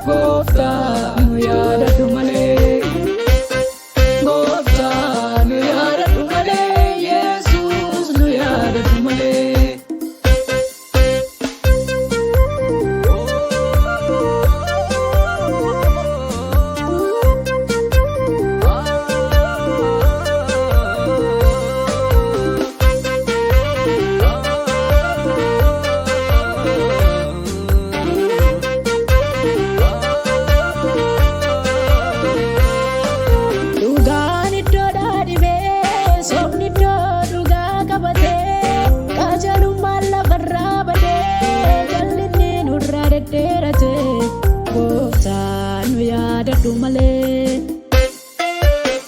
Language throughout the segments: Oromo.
Gooftaa nu yaadadhu malee. Gooftaa nu yaadadhu malee. Yesuus nu yaadadhu malee. Dhugaan iddoo dhaadhibee, sobni iddoo dhugaa qabatee, qajeelummaan lafarraa badee, jallinni nurraa deddeerate, gooftaa nu yaadadhu malee.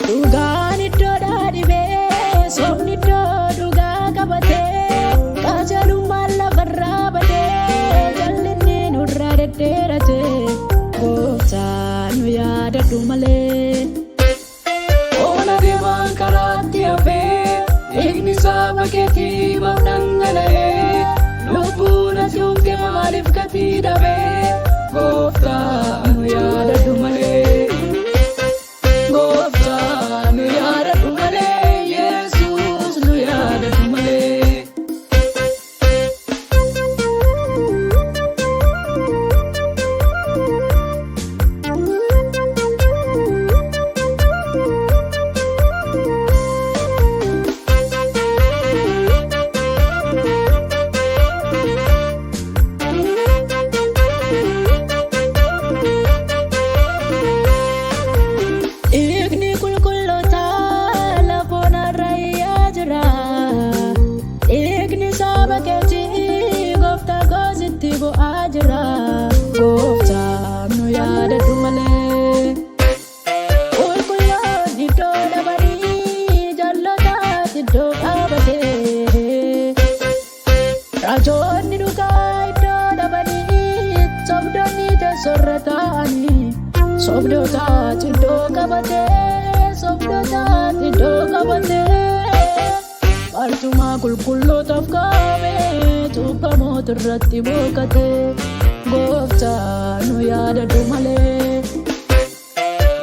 Dhugaan iddoo dhaadhibee, sobni iddoo dhugaa qabatee, qajeelummaan lafarraa badee, jallinni nurraa deddeerate, gooftaa nu yaadadhu malee. Ola deemaan karaatti hafee, dhiigni saba keetii maaf dhangala'ee, lubbuun ati uumte maaliif gatii dhabee, gooftaa nu yaadadhu malee. Gooftaa nu yaadadhu malee, Yesuus nu yaadadhu malee. Dhiigni qulqullootaa lafoon irra iyyaa jira. Dhiigni saba keetii gooftaa koositti bu'aa jira. Gooftaa nu yaadadhu malee. Qulqulloonni iddoo dhabanii jallotaas iddoo dhaabatee. Rajoonni dhugaa iddoo dhabanii sobdoonni teessoorra taa'anii. Sobdootaat iddoo qabatee, sobdootaat iddoo qabatee. Barcuma qulqullootaaf kaa'ame cubbamoota irratti boqotee. Gooftaa nu yaadadhu malee.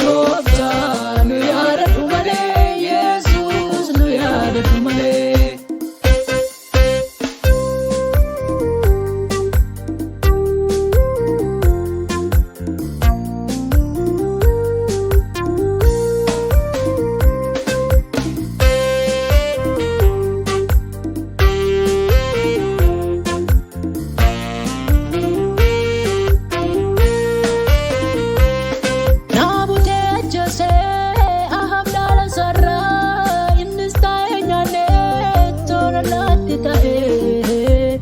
Gooftaa nu yaadadhu malee, Yesuus nu yaadadhu malee. Naabutee ajjeesee Ahaab dhaala sarara innis taa'ee nyaannee toora laatti ta'ee.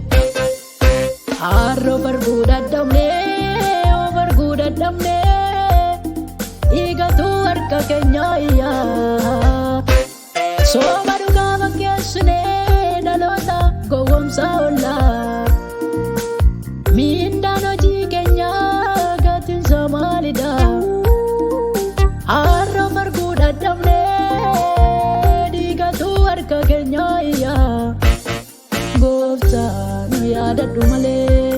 Harroo barguu dadhabnee oo barguu dadhabnee dhiigatu harka keenya iyyaa. Sooma dhugaa fakkeessinee dhaloota gowwoomsaa oollaa. Miindaan hojii keenyaa gatiinsa maalidha? Har'a barguu dadhabnee dhiigatu harka keenya iyyaa. Gooftaa nu yaadadhu malee.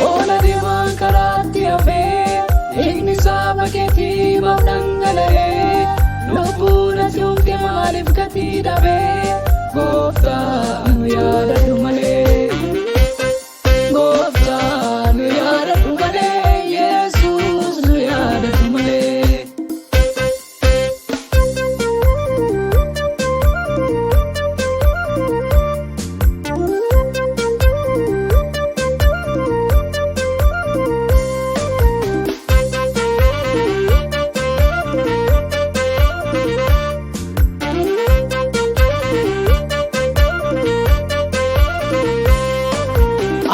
Ola deemaan karaatti hafee, dhiigni saba keetii maaf dhangala'ee, lubbuun ati uumte maaliif gatii dhabee, gooftaa nu yaadadhu malee. Gooftaa nu yaadadhu malee, Yesuus nu yaadadhu malee.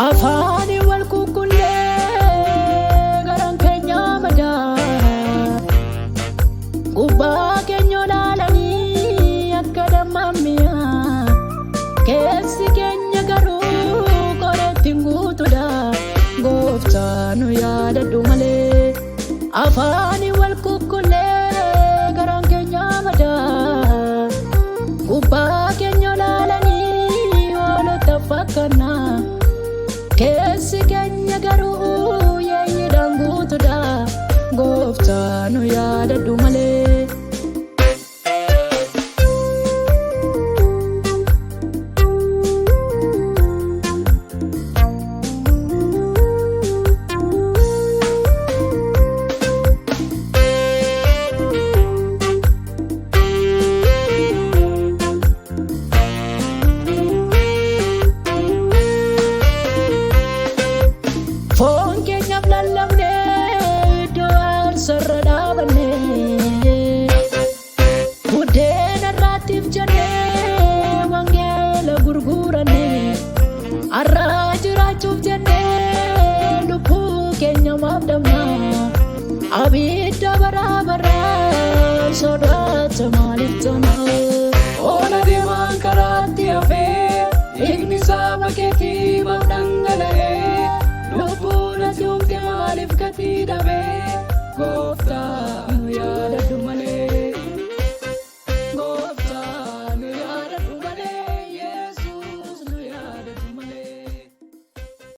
Afaanii wal kukkullee garaan keenya madaa. Gubbaa keenya olaalanii akka dammaa mi'aa. Keessi keenya garuu qoreetti guutuudha. Gooftaa nu yaadadhu malee. Afaanii wal kukkullee garaan keenya madaa. Gubbaa keenya olaalanii hoolota fakkaannaa. Keessi keenya garuu yeeyyiidhaan Nu yaadadhu malee. Foon keenyaaf lallabnee iddoo aarsarra dhaabannee buddeena irraattiif jennee wangeela gurgurannee har'aa jiraachuuf jennee lubbuu keenya maaf dhabnaa abidda bara baraa sodaa.